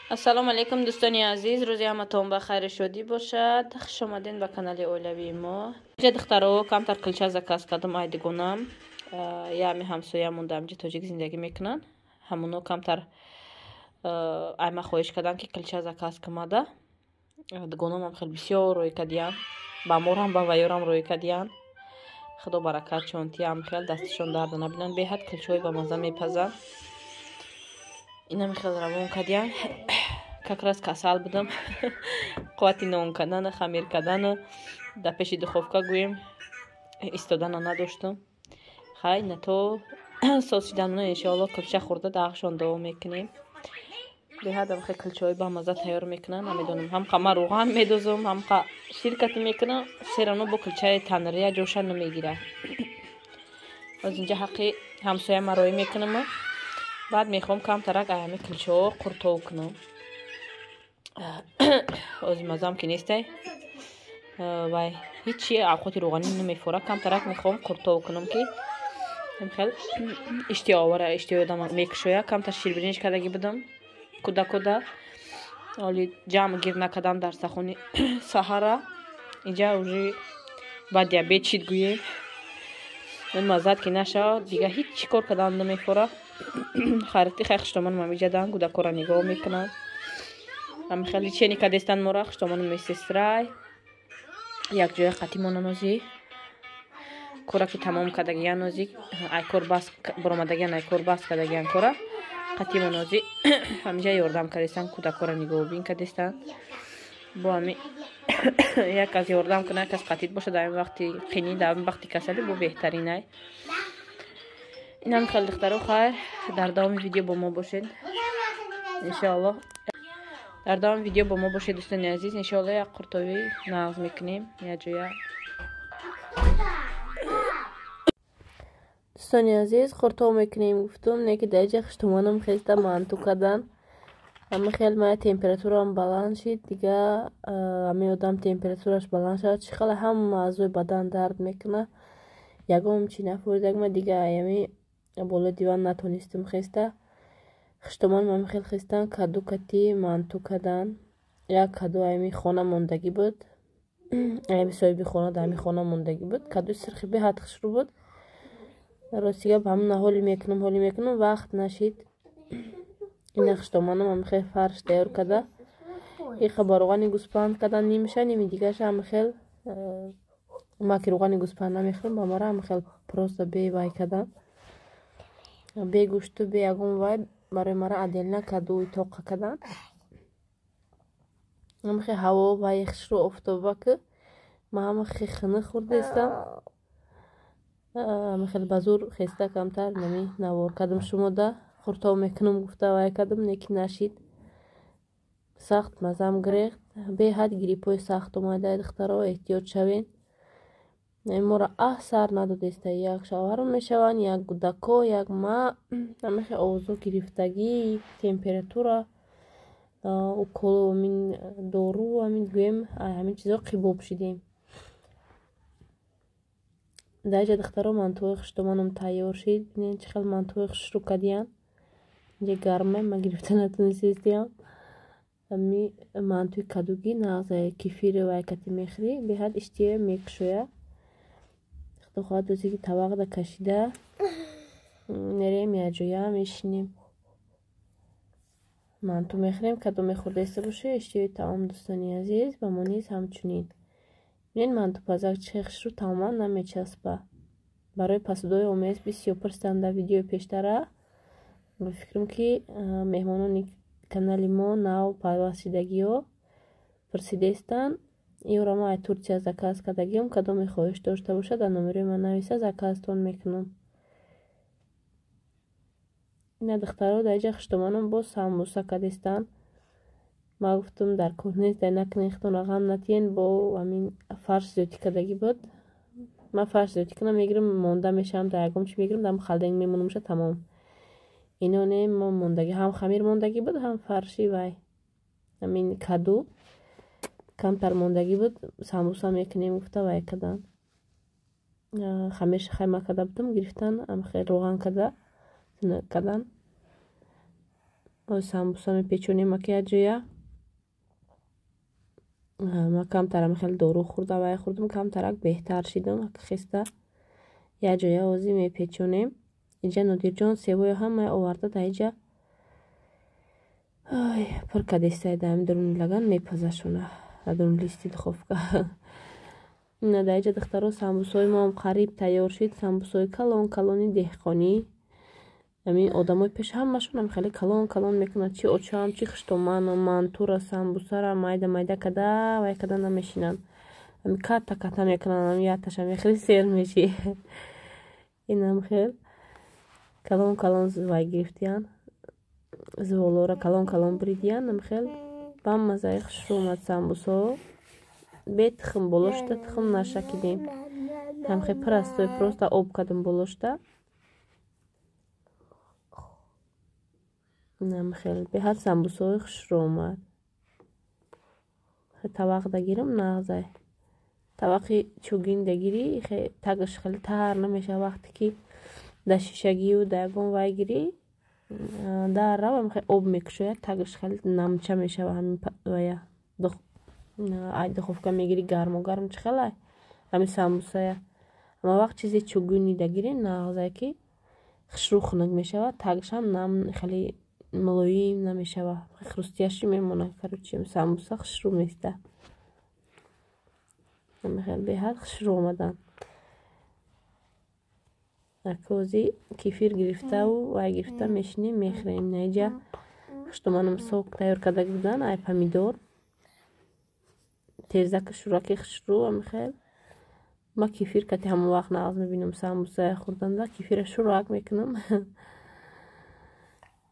Ассалому алайкум, дӯстони азиз, рӯзи ҳаматон ба хайру шодӣ бошад. Хуш омадед ба канали оилавии мо. Инҷа, духтаро, камтар килча заказ кардам ай дугонам. Ями ҳамсоя монда, амҷа тоҷик зиндагӣ мекунанд. Ҳамоно камтар айма хоҳиш кардам, ки килча заказ кумада. Дугономам хеле бисёр рӯй кардиян. Ба морам, ба ваёрам рӯй кардиян. Худо баракатшон тиям, хел дасташон дарда набинанд. Беҳад килчаҳои бамаза мепазанд. Инами хел равон кардиян. Как раз касал будам, қуввати нон кардану хамир кардану дар пеши духовка, гӯем, истодана надоштам. Хай, на то соз шидануна, иншоалло, килча хӯрда дағшон дуо мекунем. Беҳадам хел килчаҳои бамаза тайёр мекунанд. Намедонам, ҳамқа ман рӯған медозам, ҳамқа ширкатӣ мекунам, всё равно бо килчаи танрия ҷоша намегирад. Боз инҷа ҳаққи ҳамсоя мароӣ мекунам. Баъд мехоҳам камтарак аями килчаҳо қуртов кунам. Ози мазам ки нестай, вай ҳичи авқоти рӯғанӣ намефора. Камтарак мехоҳам қуртов кунам, ки хел иштиҳоовара, иштиҳои одам мекушоя. Камтар ширбиринҷ кардагӣ будам куда куда, оли ҷамъ гир накардам дар сахони саҳара. Инҷа уже ба диабет шид, гӯем, маззат ки нашавад, дига ҳеҷ чӣ кор кардан намефора. Хайрати хай, хуштомонам амиҷадан, кӯдакҳоро нигоҳ мекунанд. Ами хеле чени кадестан мора, хуштомонам месестрай якҷоя қатимона. Нози кора ки тамом кардагиян, нози ай кор бас баромадагиян, ай кор бас кардагиян, кора қатимо нози ҳамиҷа ёрдам кардестан, кӯдакҳоро нигоҳубин кардестан. Бо ами як кас ёрдам кунад, як кас қатид бошад, дар ин вақти қинӣ, дар ин вақти касалӣ бо беҳтаринай. Инам хеле, духтаро, хайр, дар давоми видео бо мо бошед, иншоаллоҳ. Дар давоми видео бо мо бошед, дӯстони азиз. Иншоалло, як қуртовӣ нағз мекунем якҷоя. Дӯстони азиз, қуртов мекунем гуфтум, не ки дар ҷа хуштумонам хеста манту кардан. Ҳама хел мая температурам баланд шид. Дига ҳами одам температураш баланд шавад, чӣ хела ҳама аъзои бадан дард мекунад. Ягон чи нафуридагма, дига аями болои диван натонистум хеста. Хуштумонам ҳами хел хестан, каду кати манту кардан. Як каду аями хона мондагӣ буд, аями соҳиби хона дар ҳами хона мондагӣ буд. Кадуи сирхи беҳад хушрӯ буд. Рости гап, ҳамона ҳоли мекунам, ҳоли мекунам, вақт нашид. Ина хуштомонам ҳами хел фарш тайёр карда, иқа ба рӯғани гӯспанд кардан нимша, ними дигаша ҳами хел. Ма ки рӯғани гӯспанд намехӯрам, ба мара ҳами хел просто бе вай кардан, бе гӯшту бе ягон вай, барои мара отдельно кадуи тоқа кардан. Ҳами хел ҳаво вай хушрӯ, офтоба ки ма ҳама хихина хӯрдаистам. Ҳами хел ба зур хеста, камтар нами навор кардам шумода. Хуртов мекунам гуфта вай кардам, не ки нашид. Сахт мазам гирехт, беҳад гриппҳои сахт омада, духтаро, эҳтиёт шавен. Моро аҳ сар надодеста, як шавҳарам мешаванд, як кӯдако, як ма. Ҳамихе овозо гирифтагӣ, температура, укол, амин дору, амин гӯем, ҳамин чизо қибоб шидем. Дар ҷа, духтаро, мантуҳои хуштомонам тайёр шид. Бинед, чӣ хел мантуҳои хушрӯ кардиян. Инҷа гарма, ма гирифта натонистестиям. Ами мантуи кадугӣ нағз, кефири вай кати мехӯрӣ, беҳад иштиҳо мекушоя. Худо хоҳад, рӯзе ки табақда кашида мерем, якҷоя мешинем, манту мехӯрем. Кадом мехӯрдаиста бошед иштиҳои таом, дӯстони азиз, ба мо низ ҳамчунин. Бинед, мантупазак чӣ хушрӯ, тамоман намечаспа. Барои пасудои омез бисёр пурсиданд дар видеои пештара. Ба фикрам, ки меҳмонони канали мо, нав пайвастшидагиҳо пурсидаистанд. Ёро ма ай Турсия заказ кардагиам. Кадоме хоҳиш дошта бошад, дар номерои ман нависа, заказтон мекунам. Ина, духтаро, дар иҷа хуштомонам боз самбуса кардистанд. Ма гуфтам, дар кор нест, дай накунед, худтонро ғам натиҳен. Бо ҳамин фарш зиёдтӣ кардагӣ буд. Ман фарш зиёдтӣ кунам, мегирам, монда мешавам, дар ягон чи мегирам, дар халдинг мемонамша, тамом. Ино не, мо мондагӣ, ҳам хамир мондагӣ буд, ҳам фарши вай, ҳамин каду камтар мондагӣ буд. Самбуса мекунем гуфта вай кардан. Хамирша хайма карда будам, гирифтан, ҳам хел рӯған карда кардан. Самбуса мепечонем аки як ҷоя. Ма камтарам хеле дору хӯрда, вай хӯрдам, камтарак беҳтар шидам. Хеста як ҷоя озӣ мепечонем. Инҷа Нодирҷон севоя ҳамаи оварда, дар инҷа пур кадестай, дар ҳами дуруни лаган мепазашона, дар дуруни листи духовка. Ина дар инҷа, духтаро, самбусои моам қариб тайёр шид. Самбусои калон калони деҳқонӣ. Ҳамин одамои пеш ҳамашон хеле калон калон мекунанд, чи очам, чи хуштоману мантура, самбусара майда майда када вай када намешинанд, ҳами катта катта мекунанд. Ҳами якташа мехӯри, сер мешӣ. Инам хел калон калон вай гирифтиян, зуволора калон калон буридиян. Хел бамазаи хушрӯ омад самбусо. Бе тухм боло шуда, тухм нашакидем, ҳамхе простой, просто об кардам боло шуда. Хел беҳад самбусои хушрӯ омад. Тавақ дагирам, нағзай тавақи чӯгин дагирӣ, тагаш хеле тар намешава. Вақте ки дар шишагию дар ягон вай гирӣ, дар рав об мекушояд, тагаш хеле намча мешава. Ҳамин вая духовка мегирӣ, гармо гарм чӣ хелай ҳамин самбусая. Ама вақт чизи чӯгини дагирӣ, нағзай, ки хушрӯ хунук мешавад, тагашам нам хеле мулоим намешава, хрустящий мемонад. Короче, самбуса хушрӯ места, беҳад хушрӯ омадан. Акози кефир гирифтаву вай гирифта мешинем, мехӯрем. Наиҷа хуштоманам сок тайёр карда будан, ай помидор, тезаки, шураки хушрӯ. Амихел ма кефир кати ҳамон вақт нағз мебинам. Самбусая хӯрданда кефира шурак мекунам.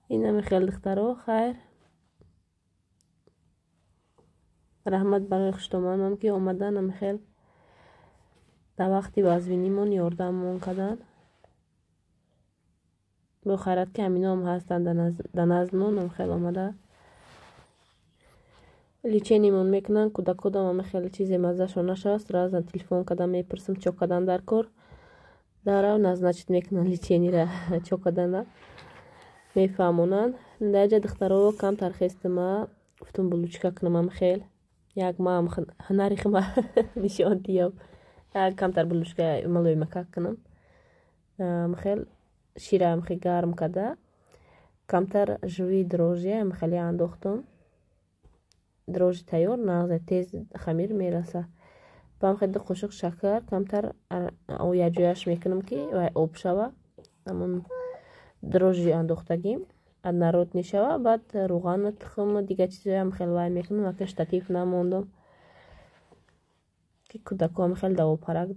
Инами хел, духтаро, хайр, раҳмат барои хуштоманам, ки омадан, амихел дар вақти вазвинимон ёрдаммон карданд. Бохайрат, ки ҳаминоам ҳастанд дар наздмон, амихел омада лечение мон мекунанд. Кӯдакодам ами хеле чизе маззашон нашавад, сразу телефон карда мепурсам, чо кардан дар кор, дарав назначить мекунанд лечение ра, чо кардана мефаҳмонанд. Дар духтаро, камтар хестима, гуфтум булочка кунам, хел як маам ҳунари хума нишон диём, як камтар булочка малоимакак кунам. Хел шираам хе гарм карда, камтар живые дрожжи хеле андохтум. Дрожжи тайёр нағзе, тез хамир мераса. Бам хел 2 қошуқ шакар, камтар якҷояш мекунам, ки вай об шава, ҳамон дрожжи андохтагим однородный шава. Баъд рӯғану тухму дигар чизоям хел вай мекунам. Ака штатив намондум, ки кӯдакоам хел давопарак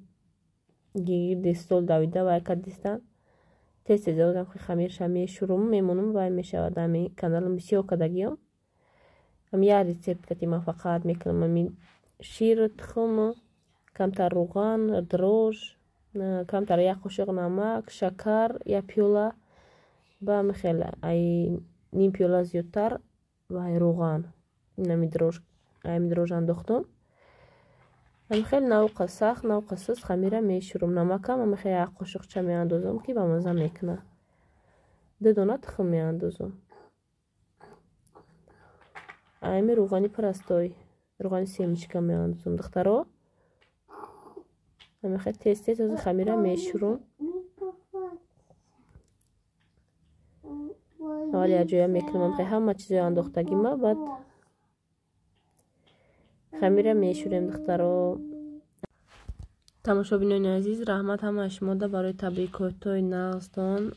гирди стол давида вай кардистанд. Тез тез одам хамирша мешӯрум, мемонам, вай мешавад. Ами каналам бисёр кардагиём, ам як рецепт кати ман фақат мекунам: ами шир, тухм, камтар рӯған, дрожж, камтар як қошуқ намак, шакар, як пиёла, ба ами хел ай ним пиёла зиёдтар вай рӯған, инами дрожж, ами дрожж андохтум. Ами хел навқа сахт, навқа суст хамира мешӯрум. Намакам ами хел як қошуқча меандозам, ки ба маза мекунад. 2 дона тухм меандозам, ами рӯғани простой, рӯғани семечка меандозам. Духтаро, ами хел тез тез ози хамира мешӯрум. Аввал якҷоя мекунам ами ҳама чизои андохтагима, баъд хамира мешӯрем. Духтаро, тамошобинони азиз, раҳмат ҳамаи шумода барои табрикотҳои нағзтон.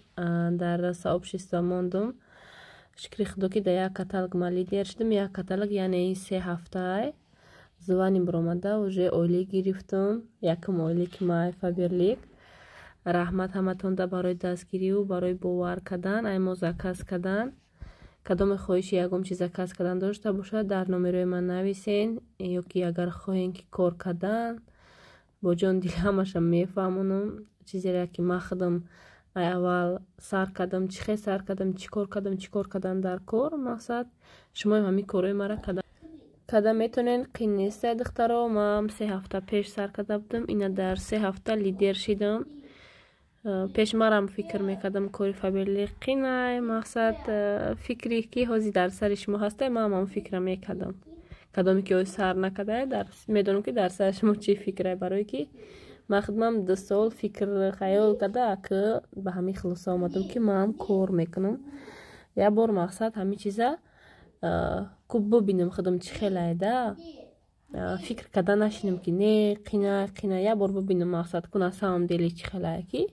Дар сообщество мондум. Шукри худо, ки дар як каталог ман лидер шудам. Як каталог, яъне 3 ҳафтаи звание баромада, уже ойлик гирифтум, якум ойлики май Фаберлик. Раҳмат ҳаматонда барои дастгириву барои бовар кардан, ай мо заказ кардан. Кадоме хоҳиши ягон чиз заказ кардан дошта бошад, дар номерои ман нависен, ё ки агар хоҳем, ки кор кардан, бо ҷон дил ҳамаша мефаҳмонам. Чизере ки ман худам ай аввал сар кардам, чӣ хел сар кардам, чӣ кор кардам, чӣ кор кардан дар кор, мақсад шумоам ҳамин корҳои мара карда метавонед. Қин нестай, духтаро. Ман 3 ҳафта пеш сар карда будам, ина дар 3 ҳафта лидер шидам. Пеш марам фикр мекардам, кори Фаберлик қинай. Мақсад, фикре ки ҳозир дар сари шумо ҳастай, ман ҳам фикра мекардам. Кадоме ки ҳозир сар накардай, медонам, ки дар сари шумо чӣ фикрай, барое ки ман худмам 2 сол фикр хаёл карда, ки ба ҳамин хулоса омадам, ки манам кор мекунам. Як бор, мақсад, ҳамин чиза ку бубинам худам, чӣ хелайда. Фикр карда нашинам, ки не, қина, қина. Як бор бубинам, мақсад, ку на самом деле чӣ хелая, ки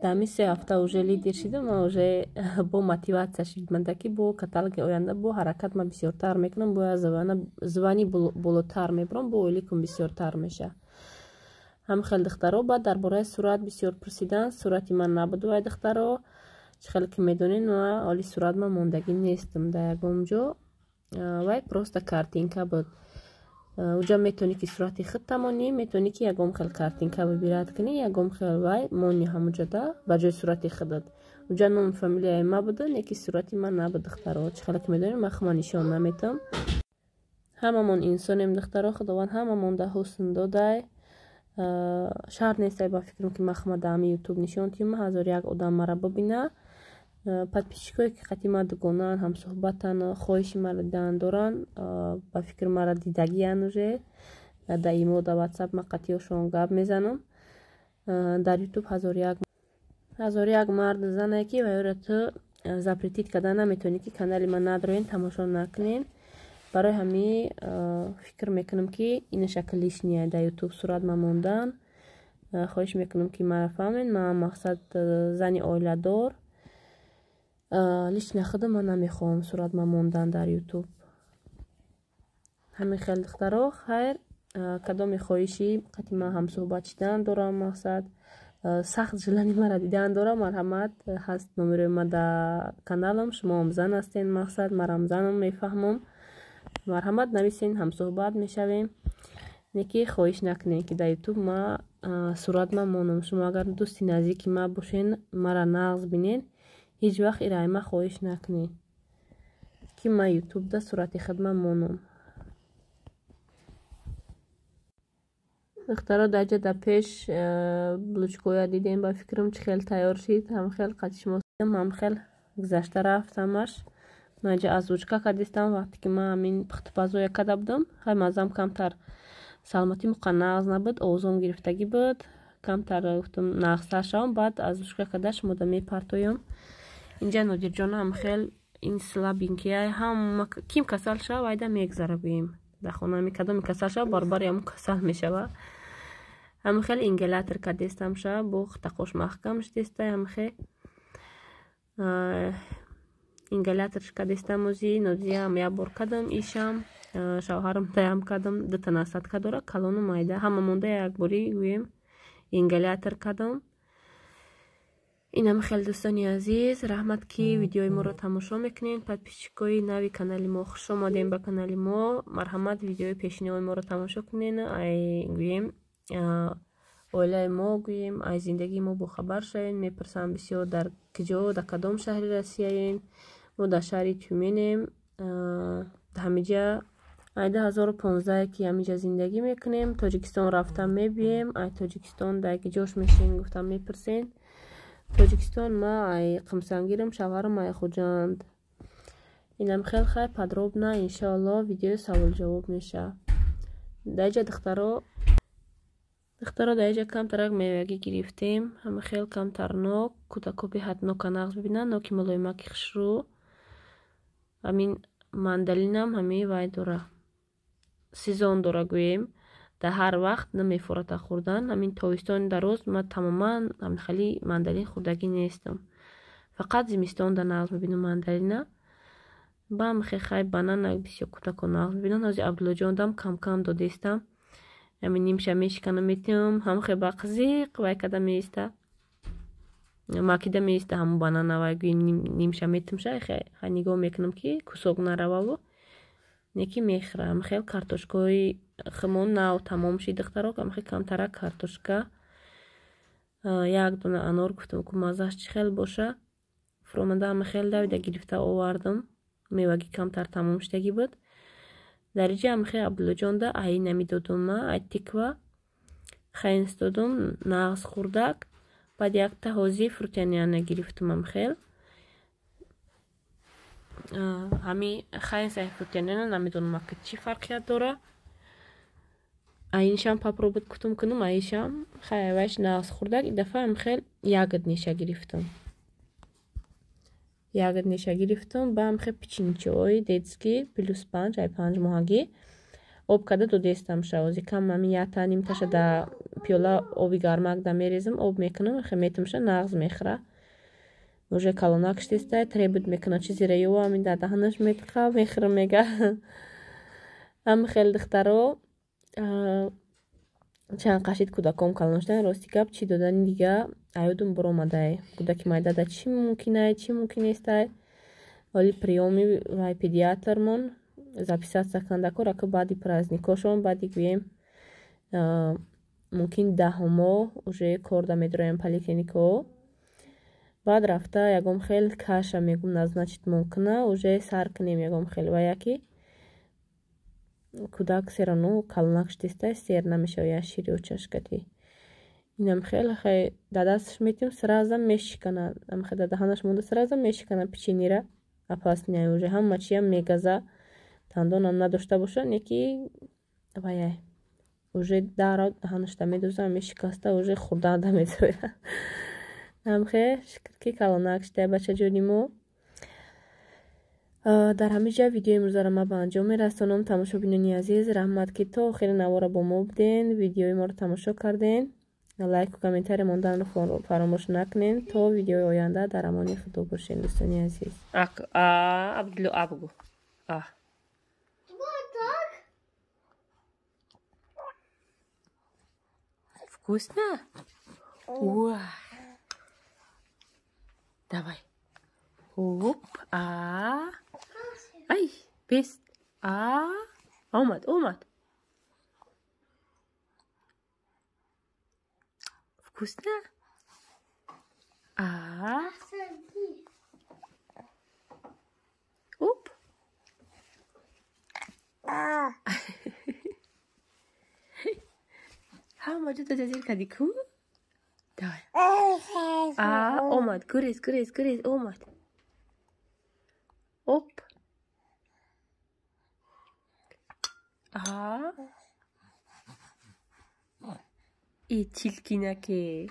дар ҳамин 3 ҳафта уже лидер шидам. Ман уже бо мотиватсия шидманда, ки бо каталоги оянда бо ҳаракат ман бисёртар мекунам, бояд звание болотар мебарам, бо ойликум бисёртар меша. Ҳам хел, духтаро, баъд дар бораи сурат бисёр пурсидан. Сурати ман набуд вай, духтаро. Чӣ хеле ки медонед, ма оли сурат ман мондагӣ нестам дар ягон ҷо. Вай просто картинка буд. Уҷа метавонӣ, ки сурати худта монӣ, метавонӣ, ки ягон хел картинка выбирать кунӣ, ягон хел вай мони ҳамуҷода ба ҷои сурати худат. Уҷа ному фамилияи ма буда, не ки сурати ман набуд, духтаро. Чӣ хеле ки медонед, ман хума нишон наметам. Ҳамамон инсонем, духтаро, Худованд ҳамамон да ҳусн додай. Шарт нестай, ба фикрам, ки ман хума дар ҳамин Ютуб нишон тиҳам, ҳазор як одам мара бибина. Подписчикое ки қати ма дугонаанд, ҳамсӯҳбатанд, хоҳиши мара дидан доранд, ба фикр, мара дидагиянд уже дар имо, дар Ватсап ма қатиёшон гап мезанам. Дар Ютуб ҳазору як марду зане, ки ваёра ту запретить карда наметавонӣ, ки канали ман надроен, тамошо накунен. Барои ҳамин фикр мекунам, ки ина шакл лишний дар Ютуб сурат ма мондан. Хоҳиш мекунам, ки мара фаҳмед. Ман, мақсад, зани оиладор, лично худам ман намехоҳам сурат ма мондан дар Ютуб. Ҳамин хел, духтаро. Хайр, кадоме хоҳиши қати ман ҳамсӯҳбат шидан дорам, мақсад, сахт желание мара дидан дорам, марҳамат, ҳаст номерои ма дар каналам. Шумоам зан ҳастен, мақсад, марам занам, мефаҳмам. Марҳамат, нависен, ҳамсӯҳбат мешавем. Не ки хоҳиш накунем, ки дар Ютуб ма сурат ма монам. Шумо агар дӯсти наздики ма бошен, мара нағз бинен, ҳеҷ вақт ираи ма хоҳиш накунед, ки ма Ютубда сурати худма монам. Духтаро, дар ҷа дар пеш булочкоя дидем, ба фикрам, чӣ хел тайёр шид. Ҳам хел қати шумо ҳам хел гузашта рафт ҳамаш. Ман ҷа озвучка кардистам, вақте ки ман ҳамин пухтупазоя карда будам. Хай, маззам камтар, саломатӣ муқа нағз набуд, овозом гирифтагӣ буд камтар. Гуфтам, нағзтар шавам, баъд озвучка карда шумода мепартоям. Инҷа Нодирҷонам хел ин слабенький, ҳама ким касал шава, вайда мегзара, гӯем. Дар хона кадоме касал шава, баробари ҳамон касал мешава. Ҳама хел ингалятор кардестам ша, бо тақош маҳкам шудеста. Ҳамахе ингаляторш кардестам. Ози Нодиям як бор кардам, ишам шавҳарам таям кардам. Дута насадка дора, калону майда, ҳама монда якборӣ, гӯем, ингалятор кардам. Инам хеле, дӯстони азиз, раҳмат, ки видеои моро тамошо мекунед. Подписчикои нави канали мо, хуш омадем ба канали мо. Марҳамат, видеои пешинаҳои моро тамошо кунед. Ай, гӯем, оилаи мо, гӯем, ай зиндагии мо бохабар шавед. Мепурсам бисёр, дар куҷо, дар кадом шаҳри Россияем. Мо дар шаҳри Тюменем. Ҳамиҷа ай 2015, ки ҳамиҷа зиндагӣ мекунем. Тоҷикистон рафта мебием. Ай Тоҷикистон дар киҷош мешин, гуфтам, мепурсен. Тоҷикистон ма ай Қумсангирам, шавҳарам ай Хуҷанд. Инам хел. Хай, подробно, иншоалло, видеои саволҷавоб меша. Даиҷа, духтаро, духтаро, даиҷа камтарак мевагӣ гирифтем. Ҳама хел камтар нок, кӯдако беҳад нока нағз бибинанд, ноки мулоимаки хушрӯ. Ҳамин мандалинам ҳамин вай дора, сезон дора, гӯем, дар ҳар вақт намефората хӯрдан. Ҳамин тобистони дароз ман тамоман ҳамин хели мандалин хӯрдагӣ нестам, фақат зимистон да нағз мебинам мандалина. Бам хай, банана бисёр кӯдако нағз мебинанд. Ҳозир Абдуллоҷондам камкам додестам, ҳамин нимша мешикана, метиҳам. Ҳамхе ба қизиқ вай када меиста, макида меиста ҳамун банана. Вай, гӯем, нимша метимша, хай нигоҳ мекунам, ки кусок нарававу неки мехӯра. Ҳамхел картошкаҳои химон нав тамом шид, духтаро. Ҳамхел камтарак картошка, як дона анор. Гуфтам, ку маззаш чӣ хел боша. Фуромада, ҳамахел давида гирифта овардам. Мевагӣ камтар тамом шудагӣ буд. Дар иҷа ҳамахел Абдуллоҷонда ай намедодум, ма ай тыква хенс додум, нағз хӯрдак. Баъд якта ҳози Фрутоняня гирифтум ам хел. Ҳами Хайнс ай Фрутоняня намедонам ака чӣ фарқият дора. Аиншам попробовать кутум кунум, аишам хай вайш нағз хӯрдак. И дафъа ам хел ягодный ша гирифтум. Ягодный ша гирифтум, ба амхел печенье чиҳои детский +5 ай 5 моҳагӣ об карда додестам ша. Ози кам ами якта нимташа да пиёла оби гармак да мерезам, об мекунам, хе метумша, нағз мехӯра. Уже калонак штестай, требует мекуна, чизеро ёва, ами дар даҳанаш метиқа, мехӯрам мега. Ам хел, духтаро, чанд қашид кӯдаком калон шудан, рости гап, чӣ додани дига аёдум буромадай. Кӯдаки майдада чӣ мумкинай, чӣ мумкин нестай. Вале приём и вай педиатрмон записаться кандакор ака баъди праздник ошон, баъди гӯем мумкин 10-умо уже корда медроем поликлиникао. Баъд рафта ягон хел каша мегум назначить мумкина, уже сар кунем ягон хел ва яки кӯдак серану калонак штестай, сер намешава я шири очашкати. Инам хел хай да дасташ метим, сразу мешикана, амхел да даҳанаш монда, сразу мешикана печенье ра. Опасный уже ҳама чиям мегаза, дандонам надошта боша, неки ваяй уже даро даҳанашта медоза, мешикаста, уже хӯрданда медоя. Амхе шукр, ки калонак шидай бачаҷони мо. Дар ҳамин ҷа видеои имрӯзаро ман ба анҷом мерасонам. Тамошобинони азиз, раҳмат, ки то охири навора бо мо буден, видеои моро тамошо карден. Лайку комментарий монданро фаромӯш накунед. То видеои оянда дар амони худо бошед, дӯстони азиз. Абдулло, а бугу. А. Так. Вкусно? Уа. Давай. Оп, а. Ай, бест. А. Омад, омад. Вкусно? А. Оп. А. Ҳама ҷо тазир кардӣ ку? Давай. А, омад, гурез, гурез, гурез, омад. Оп. А. И чилкинаке.